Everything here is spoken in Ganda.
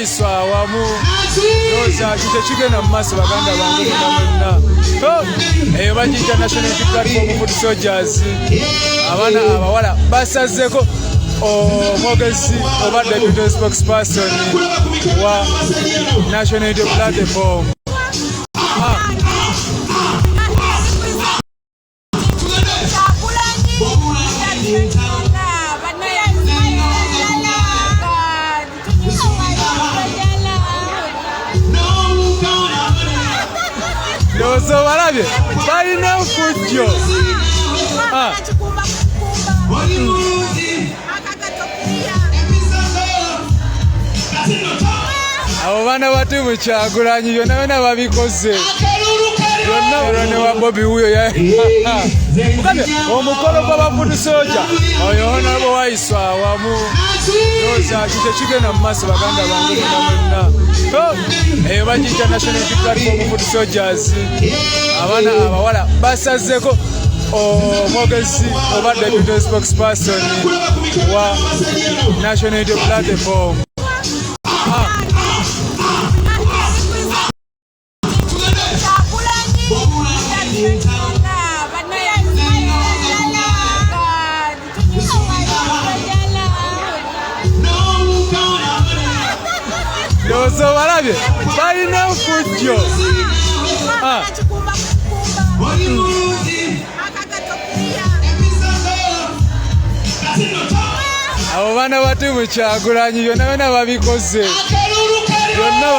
waiswa awamu. Ndowooza kikyo kigenda mu maaso, baganda bange mwena mwenna. Eyo bagiyita National Unity Platform Foot Soldiers. Abaana abawala basazeeko omwogezi oba deputy spokesperson wa National Unity Platform. Ndowooza obalabye balina efujjo. Abo baana ba tiimu Kyagulanyi byonna byonna babikoze byonna ne wa Bobi wuyo omukolo gw'abafudu soja oyo honarabo waiswa awamu. Ndowooza kikyo kigenda mu maaso, baganda bange mwena mwenna. Eyo bagiyita National Unity Platform Foot Soldiers. Abaana abawala basazeeko omwogezi oba deputy spokesperson wa National Unity Platform. Ndowooza obalabye balina efujjo. Abo baana ba tiimu Kyagulanyi byonna byonna babikoze byonna.